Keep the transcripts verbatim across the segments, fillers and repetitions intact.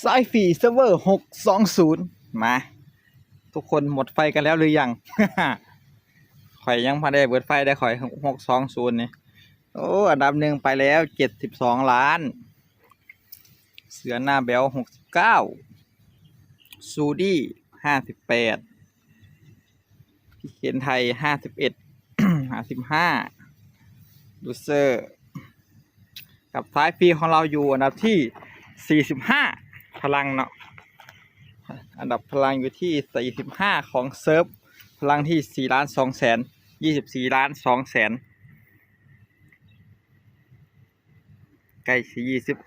สายฟรีเซิร์ฟเวอร์หกสองศูนย์ มา ทุกคนหมดไฟกันแล้วหรือยัง ข่อยยังบ่ได้เบิดไฟได้ ข่อยหกสองศูนย์ นี่ โอ้ อันดับหนึ่งไปแล้ว เจ็ดสิบสองล้าน เสือหน้าแบ๊ว หกสิบเก้า ซูดี้ ห้าสิบแปด พี่เคนไทย ห้าสิบเอ็ด ห้าสิบห้า ลูเซอร์ กับสายฟรีของเราอยู่อันดับที่ สี่สิบห้า พลังเนาะ อันดับพลังอยู่ที่ สี่สิบห้า ของเซิร์ฟ พลังที่ สี่ล้านสองแสน ยี่สิบสี่ล้านสองแสน ใกล้สิ ยี่สิบ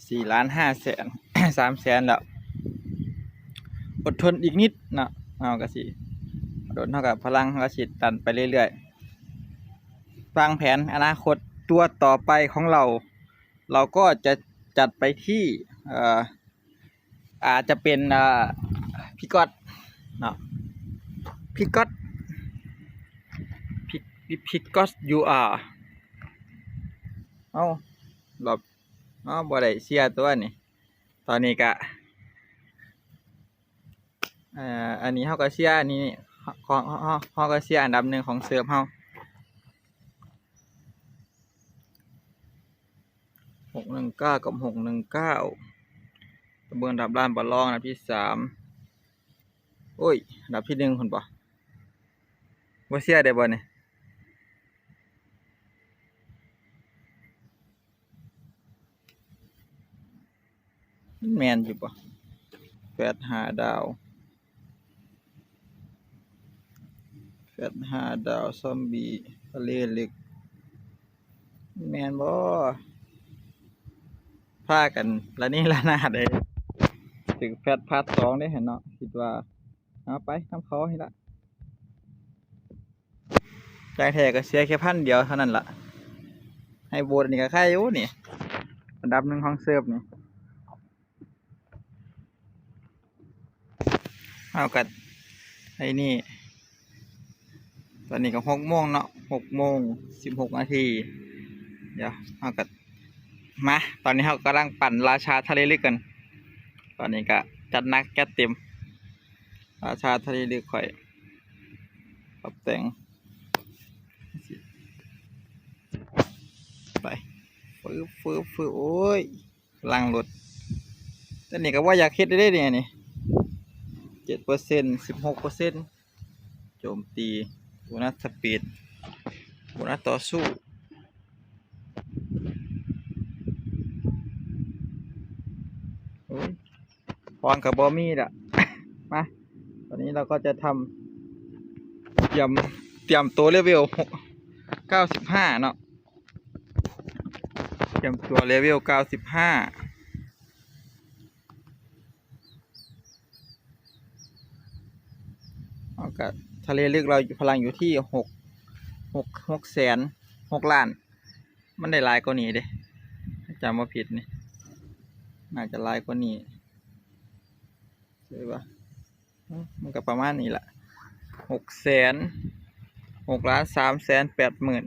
สี่ล้านห้าแสน สามแสนแล้ว อดทนอีกนิดเนาะ เอาก็สิ โดนเท่ากับพลัง เราสิดันไปเรื่อยๆ วางแผนอนาคตตัวต่อไปของเรา เราก็จะจัดไปที่ เอ่อ อาจจะเป็น เอ่อ พี่ก๊อตเนาะ พี่ก๊อต พี่ พี่ก๊อต ยูอาร์ เอ้า หลบ เอ้า บ่ได้เสียตัวนี่ ตอนนี้ก็ เอ่อ อันนี้เฮาก็เสีย อันนี้ของ เฮา เฮา เฮาก็เสียอันดับหนึ่งของเซิร์ฟเฮา หกหนึ่งเก้า กับ หกหนึ่งเก้า เบิ่งอันดับล้านบ่รอง อันดับที่สาม โอ้ย อันดับที่หนึ่งพุ้นบ่ บ่เสียได้บ่นี่ มันแม่นอยู่บ่ แฟดห้าดาว แฟดห้าดาว ซอมบี้ ทะเลลึก แม่นบ่ พากันระเนระนาดเลย ถือแฟดพาร์ทสองเด้หั่นเนาะ คิดว่า เอาไปนำเขานี่ละ จ่ายแท้ก็เสียแค่พันเดียวเท่านั้นล่ะ ให้โบสนี่ก็ใครอยู่นี่ อันดับหนึ่งของเซิร์ฟนี่ เอากัดไอ้นี่ ตอนนี้ก็หกโมงเนาะ หกโมงสิบหกนาที เดี๋ยวเอากัดมา ตอนนี้เรากำลังปั่นราชาทะเลลึกกัน ตอนนี้ก็จัดหนักจัดเต็ม ราชาทะเลลึกข่อย ปรับแต่ง ไป ฟืบ ฟืบ ฟืบ โอ้ย ล้างรถ แต่นี่ก็ว่าอยากเฮ็ดได้เด้เนี่ยนี่ เจ็ดเปอร์เซ็นต์ สิบหกเปอร์เซ็นต์ โจมตี โบนัสสปีด โบนัสต่อสู้ โอ้ย ของก็บ่มีละ มา ตอนนี้เราก็จะทำ เตรียม เตรียมตัวเลเวลหก เก้าสิบห้าเนาะ เตรียมตัวเลเวลเก้าสิบห้า เอาก็ทะเลลึกเราพลังอยู่ที่หก หก หกแสน หกล้าน มันได้หลายกว่านี้เด้ ถ้าจำบ่ผิดนี่ น่าจะหลายกว่านี้ ใช่ปะ อืม มันก็ประมาณนี้แหละ หกแสน หกล้านสามแสนแปดหมื่น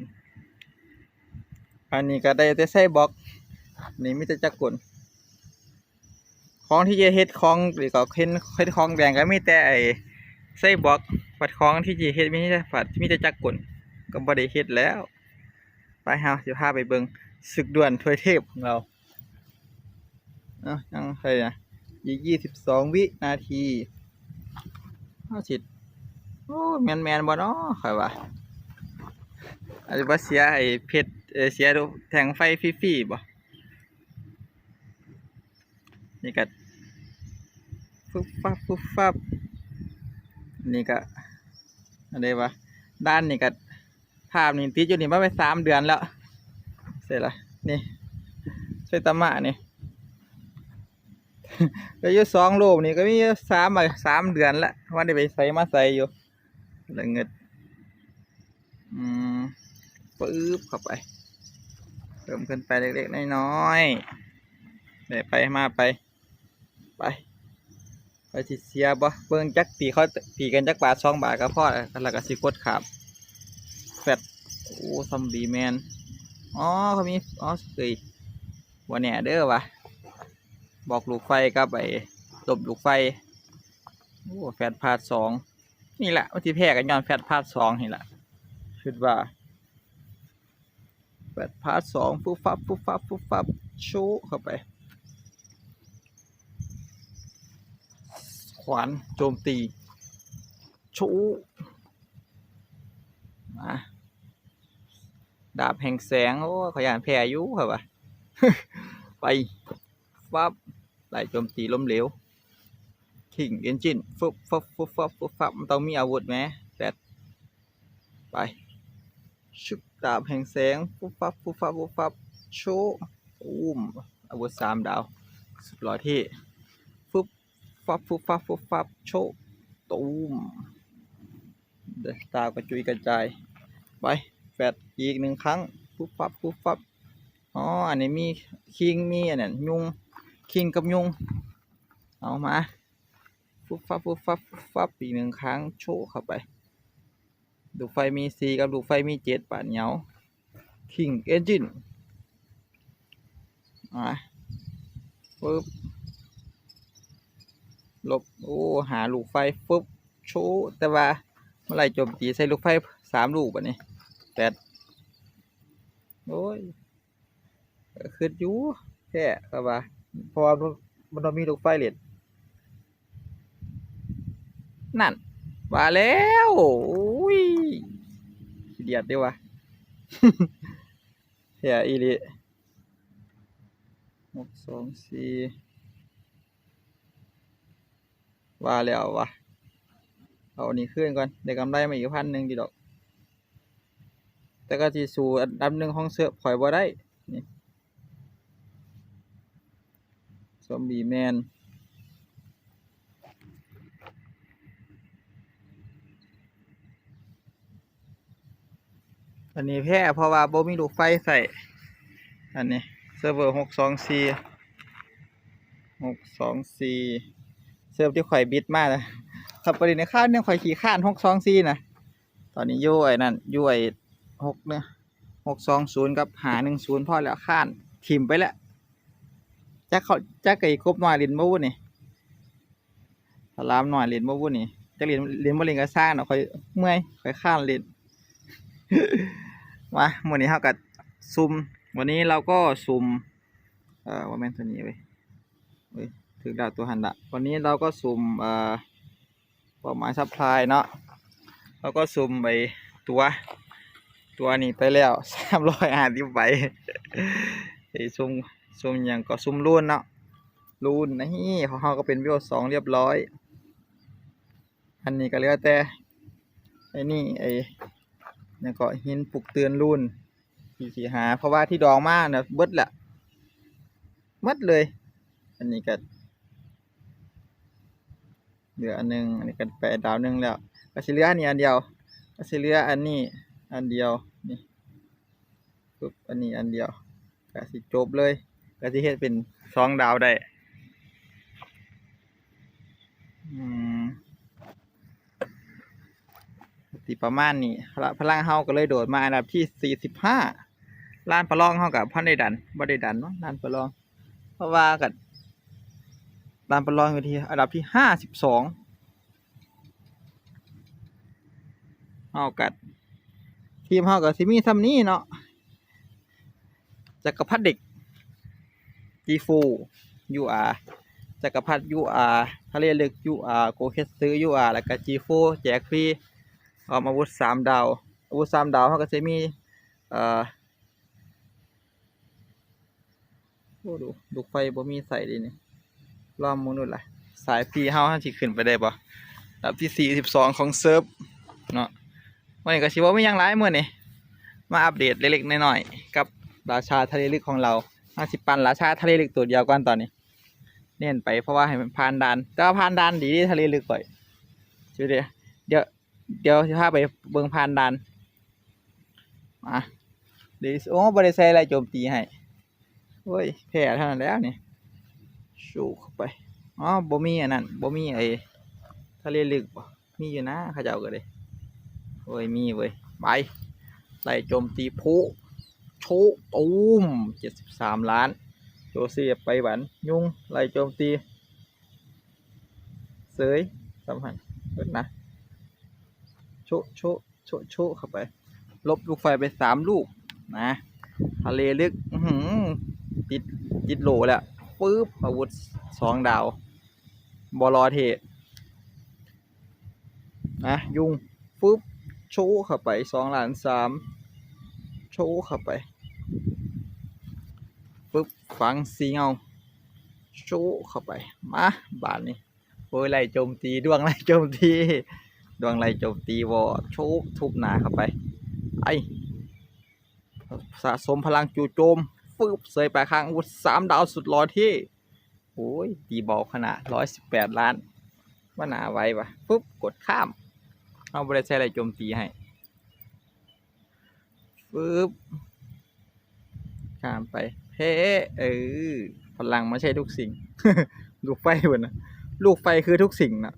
อันนี้ก็ได้แต่ไซบอร์ก นี่มีแต่จักรกล ของที่จะเฮ็ดของ หรือก็เฮ็ด เฮ็ดของแดงก็มีแต่ไอ้ไซบอร์ก บัดของที่จะเฮ็ดมีแต่ บัดมีแต่จักรกล ก็บ่ได้เฮ็ดแล้ว ไป เฮาสิพาไปเบิ่งศึกดวลถ้วยเทพของเรา เอ้า ยังใครนะ อีกยี่สิบสองวินาที เฮาสิ โอ้ แม่นๆบ่น้อ ข้อยว่า อาจจะว่าเสียไอ้เพชร เอ่อ เสียแท่งไฟฟรีๆบ่ นี่ก็ ฟึบฟับ ฟึบฟับ นี่ก็ อะไรวะ ด่านนี่ก็ ภาพนี่ติดอยู่นี่มาเป็นสามเดือนแล้ว ใช่ละ นี่ ไซตามะนี่ ก็อยู่สองรูปนี่ก็มีสาม สามเดือนละ ว่าได้ไปไสมาไสอยู่ ละเงิด อืม ปึ๊บเข้าไป เพิ่มขึ้นไปเล็กๆน้อยๆ ได้ไปมาไป ไป ไปสิเสียบ่ เบิ่งจักตีเขาตีกันจักบาทสองบาทก็พอแล้ว แล้วก็สิกดข้าม แฟด โอ้ ซอมบี้แมน อ๋อ เขามี อ๋อ เอ้ย บ่แน่เด้อวะ บล็อกลูกไฟกับไอ้หลบลูกไฟ โอ้ แฟลชพาสสอง นี่แหละ มันสิแพ้กันย้อนแฟลชพาสสองนี่แหละ คิดว่า แฟลชพาสสอง ฟึบฟับ ฟึบฟับ ฟึบฟับ โชะเข้าไป ขวานโจมตี โชะ มา ดาบแห่งแสง โอ้ ข้อยย้านแพ้อยู่ ข้อยว่า ไป ฟับ ไล่โจมตีล้มเหลว คิงเอนจิน ฟึบฟับ ฟึบฟับ ฟึบฟับ มันต้องมีอาวุธแหม แฟลช ไป ชึบ ดาบแห่งแสง ฟึบฟับ ฟึบฟับ ฟึบฟับ โชะ ตูม อาวุธสามดาว สุดหล่อเท่ ฟึบฟับ ฟึบฟับ ฟึบฟับ โชะ ตูม ดาวกระจุยกระจาย ไป แฟลชอีกหนึ่งครั้ง ฟึบฟับ ฟึบฟับ อ๋อ อันนี้มีคิง มีอันนั้น ยุง คิงกับยุง เอามา ฟึบฟับ ฟึบฟับ ฟึบฟับ อีกหนึ่งครั้ง โชะเข้าไป ลูกไฟมีสี่กับลูกไฟมีเจ็ด บาดเหนียว คิงเอนจิน อ่ะ ปึ๊บ หลบ โอ้ หาลูกไฟ ฟึบ โชะ แต่ว่ามันไล่โจมตีใส่ลูกไฟสามลูกบัดนี้ แฟลช โอ้ย ก็คิดอยู่ แพ้ ก็ว่า เพราะว่ามันบ่มีลูกไฟเล่น นั่น ว่าแล้ว โอ้ย ขี้เดียดเด้วะ แพ้อีหลี หกสองสี่ ว่าแล้ววะ เอาอันนี้คืนก่อน ได้กำไรมาอีกพันหนึ่งอยู่ดอก แต่ก็สิสู้อันดับหนึ่งของเซิร์ฟข่อยบ่ได้ นี่ ซอมบี้แมน อันนี้แพ้เพราะว่าบ่มีลูกไฟใส่ อันนี้ เซิร์ฟเวอร์หกสองสี่ หกสองสี่ เซิร์ฟที่ข่อยบิดมานะ ถ้าประเด็นในข้าวเนี่ยข่อยขี้ข้านหกสองสี่นะ ตอนนี้อยู่ไอ้นั่น อยู่ไอ้หกเนี่ย หกสองศูนย์ กับห้าหนึ่งศูนย์ พอแล้ว ข้าน ถิ่มไปแล้ว จักเขา จักไอ้กบน้อยเล่นบ่บุนี่ สลามน้อยเล่นบ่บุนี่ จักเล่น เล่นบ่เล่นก็ซ่างดอก ข่อยเมื่อย ข่อยข้านเล่น มา มื้อนี้เฮาก็ซุ่ม วันนี้เราก็ซุ่ม เอ่อ บ่แม่นตัวนี้เว้ย เอ้ย ถืกดาวตัวหันละ วันนี้เราก็ซุ่ม เอ่อ เป้าหมายซัพพลายเนาะ แล้วก็ซุ่มไปตัว ตัวนี้ไปแล้ว สามร้อยห้าสิบใบ ไอ้ซุ่ม ซุ่มหยังก็ซุ่มลูนเนาะ ลูนนี่ ของเฮาก็เป็นเวลสองเรียบร้อย อันนี้ก็เหลือแต่ ไอ้นี่ ไอ้ แล้วก็หินปลุกเตือนลูน ที่สิหา เพราะว่าที่ดองมาน่ะเบิดละ หมดเลย อันนี้ก็ เหลืออันหนึ่ง อันนี้ก็ไปดาวหนึ่งแล้ว ก็สิเหลืออันนี้อันเดียว ก็สิเหลืออันนี้อันเดียว นี่ ปึ๊บ อันนี้อันเดียว ก็สิจบเลย ก็สิเฮ็ดเป็นสองดาวได้ อืม สิประมาณนี้ พละ พลังเฮาก็เลยโดดมาอันดับที่สี่สิบห้า ลานประลองเฮาก็บ่ได้ดัน บ่ได้ดันเนาะ ลานประลอง เพราะว่าก็ ลานประลองอยู่ที่อันดับที่ห้าสิบสอง เฮาก็ ทีมเฮาก็สิมีส่ำนี้เนาะ จักรพรรดิเด็ก จีโฟร์ ยูอาร์ จักรพรรดิ ยูอาร์ ทะเลลึก ยูอาร์ โกเคัตสึ ยูอาร์ แล้วก็ จีโฟร์ แจกฟรี พร้อมอาวุธสามดาว อาวุธสามดาวเฮาก็สิมี เอ่อ โอ้ ดู ลูกไฟบ่มีใส่เด้นี่ ลองมึงดูล่ะ สายฟรีเฮา เฮาสิขึ้นไปได้บ่ อันดับที่สี่สิบสองของเซิร์ฟเนาะ มื้อนี้ก็สิบ่มีหยังหลายมื้อนี้ มาอัปเดตเล็กๆน้อยๆ กับราชาทะเลลึกของเรา เฮาสิปั่นราชาทะเลลึกตัวเดียวก่อนตอนนี้ เน้นไปเพราะว่าให้มันผ่านด่าน แต่ว่าผ่านด่านดีเด้ ทะเลลึกข่อย เดี๋ยว เดี๋ยว เดี๋ยวสิพาไปเบิ่งผ่านด่าน มา เดี๋ยว โอ้ บ่ได้ใส่อะไรโจมตีให้ โอ้ย แพ้เท่านั้นแล้วนี่ ชูเข้าไป อ๋อ บ่มีอันนั้น บ่มีไอ้ทะเลลึกบ่ มีอยู่นะ เขาเจ้าก็ได้ โอ้ย มีเว้ย ไป ไล่โจมตีพุ โชะ ตูม เจ็ดสิบสามล้าน โจเซฟไปหวัน ยุงไล่โจมตี เสย สำคัญเพิ่นนะ โชะโชะโชะโชะเข้าไป ลบลูกไฟไปสามลูกนะ ทะเลลึก อื้อหือ ติด ติดโหลแล้ว ปึ๊บ อาวุธสองดาว บลอเท นะ ยุง ปึ๊บ โชะเข้าไป สองล้านสาม โชะเข้าไป ปึ๊บ ฝังสีเงา โชะเข้าไป มา บาดนี้ โอ้ย ไล่โจมตี ดวงไล่โจมตี ดวงไล่โจมตี วอ โชะ ทุบหน้าเข้าไป ไอ้ สะสมพลังจู่โจม ฟึบ เสยปลายคาง อาวุธสามดาวสุดหล่อเท่ โอ้ย ตีเบาขนาด ร้อยสิบแปดล้าน ว่าหนาไหวปะ ฟึบ กดข้าม เอาบ่ได้ใส่ไล่โจมตีให้ ฟึบ ข้ามไป แพ้ เออ พลังไม่ใช่ทุกสิ่ง ลูกไฟเพิ่นนะ ลูกไฟคือทุกสิ่งนะ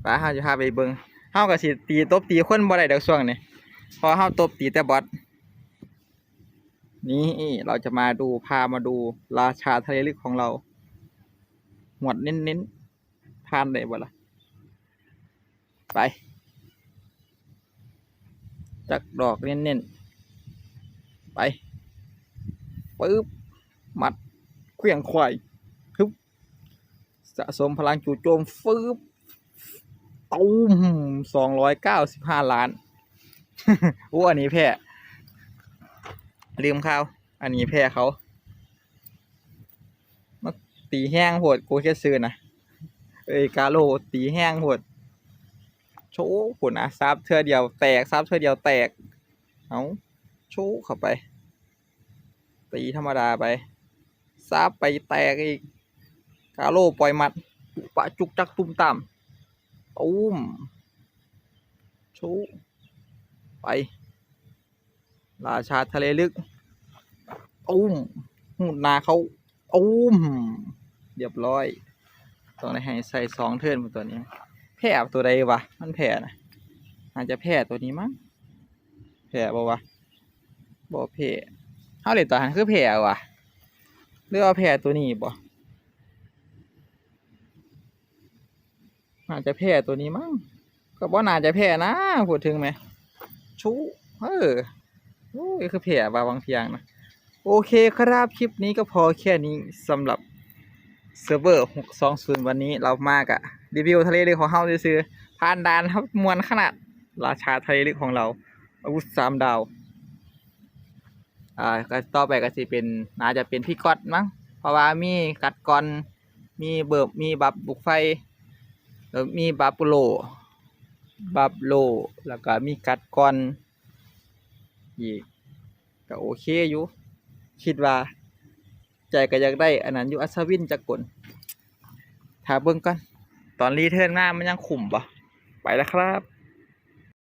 ไป เฮาจะพาไปเบิ่ง เฮาก็สิตี ตบตีคนบ่ได้ดอกช่วงนี้ เพราะเฮาตบตีแต่บอส นี่ เราจะมาดู พามาดู ราชาทะเลลึกของเรา หมวดเน้นๆ ผ่านได้บ่ล่ะ ไป จักดอกเน้นๆ ไป ปึ๊บ หมัด เคลื่องไขว่ ฮึบ สะสมพลังจู่โจม ฟึบ ตูม สองร้อยเก้าสิบห้าล้าน โอ้ อันนี้แพ้ ลืมข่าว อันนี้แพ้เขา มาตีแฮงโพด โกเคสึนะ เอ้ย กาโร่ ตีแฮงโพด โชะ พุ้นนะ สับเทื่อเดียวแตก สับเทื่อเดียวแตก เอา โชะเข้าไป ตีธรรมดาไป สับไปแตกอีก กาโร่ปล่อยหมัด ปุปะจุกจักตุ้มตาม ตูม โชะ ไป ราชาทะเลลึก ตูม หูดหน้าเขา ตูม เรียบร้อย ต้องได้ให้ใส่สองเทิร์นตัวนี้ แพ้ตัวใดวะ มันแพ้นะ อาจจะแพ้ตัวนี้มั้ง แพ้บ่วะ บ่แพ้ เฮาเล่นตัวหันคือแพ้วะ หรือว่าแพ้ตัวนี้บ่ น่าจะแพ้ตัวนี้มั้ง ก็บ่น่าจะแพ้นะ พูดถึงแหม ชุ เออ โอ้ย คือแพ้ว่าบางเที่ยงนะ โอเคครับ คลิปนี้ก็พอแค่นี้สำหรับเซิร์ฟเวอร์ หกสองศูนย์ วันนี้เรามากะรีวิวทะเลลึกของเฮาซื่อๆ ผ่านด่านครับ ม่วนขนาด ราชาทะเลลึกของเรา อาวุธสามดาว อ่า ก็ต่อไปก็สิเป็น น่าจะเป็นพี่ก๊อตมั้ง เพราะว่ามีกัดก่อน มีเบิบ มีบัฟลูกไฟ เอ่อ มีบัฟโล บัฟโล แล้วก็มีกัดก่อนอีก ก็โอเคอยู่ คิดว่า ใจก็อยากได้อันนั้นอยู่ อัศวินจักรกล ถ้าเบิ่งก่อน ตอนรีเทิร์นมามันยังคุ้มบ่ ไปแล้วครับ